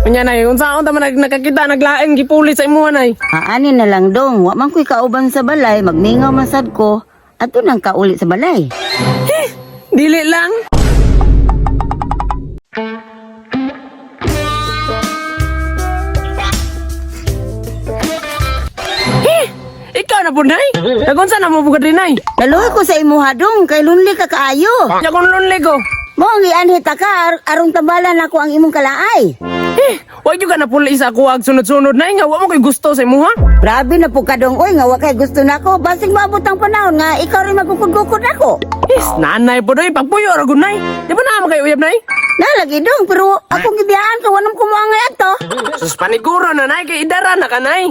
Unya, nay, unsaon ta man nakakita naglain gipuli sa imuha, nay? Aani na lang dong, wa man ko'y kauban sa balay, magmingaw man sad ko. Ato nang kauli sa balay. Dili lang. Eh, ikaw na po, nay? Nagunsa na mo bugad rin, nay? Naluoy ko sa imuha dong, kay lonely ka kaayo. Nya kung lonely ko. Mo ang ianhi ta ka aron tambalan ako ang imong kalaay. Eh, wag yung ka napuli sa ako ag sunod-sunod, nay, nga wa mo kay gusto sa imuha. Grabe na po ka dong, oy, nga wa kay gusto nako. Basig maabot ang panahon nga ikaw rin magukod-gukod ako. Is, nanay po doy, pagpuyo ra gud, nay. Di ba naa mo kay uyab, nay? Nalagi dong, pero akong gibiyaan ka wanam kumuha ato. Sus, paniguro na, nay, kay idara na ka, nay.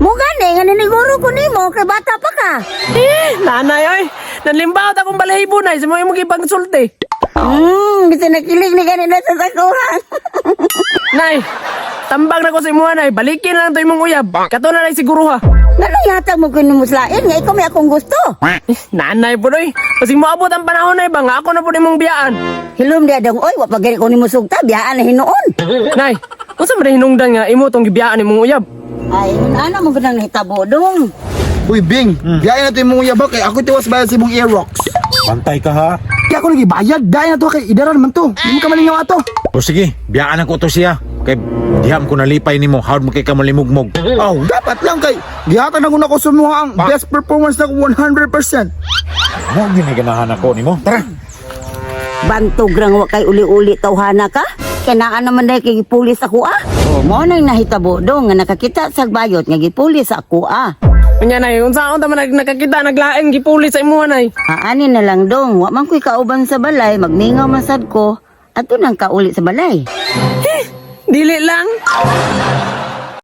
Mo gani nga niniguro ko nimo kay bata pa ka. Eh, nanay oy. Nanlimbaw ta akong balahibo, nay, sa mga imong gipangsulti. Bisan nakilig ni gani na sa sakuhan. Nay, tambag na ko sa imuha, nay. Balikin na lang to imong uyab. Kato na lang siguro ha. Ngano yata mo kinumuslaan nga ikaw may akong gusto. Eh, nanay po doy. Basig moabot ang panahon, nay, ba nga ako na po imong biyaan. Hilom dia dong, oy, wa pa gani ko nimo sugta, biyaan na hinuon. Nay, unsa man hinungdan nga imo tong gibiyaan imong uyab? Ay, ana mo ganang nahitabo dong. Uy, Bing, biyahe na to yung mga yabak kay ako tiwas bayad sa imong Aerox. Pantay ka ha. Kaya ako nagibayad, dahil na to kay idaran man to. Di mo ka malingaw ato. O sige, biyaan ako to siya. Kay diham ko nalipay nimo, hawd mo kay ka malimugmog. Oh, dapat lang kay gihatag na ko sumuha ang best performance na ko 100%. Mo gyud ganahan ako nimo. Tara. Bantog rang wa kay uli-uli tawhana ka. Kanaan naman dahil kay gipulis ako ah. O, mo nang nahitabo dong nga nakakita sa bayot nga gipulis ako ah. Unya, nay, unsaon ta man nakakita naglain gipuli sa imuha, nay? Aani na lang dong, wa man ko'y kauban sa balay, magmingaw man sad ko. Ato nang kauli sa balay. Dili lang.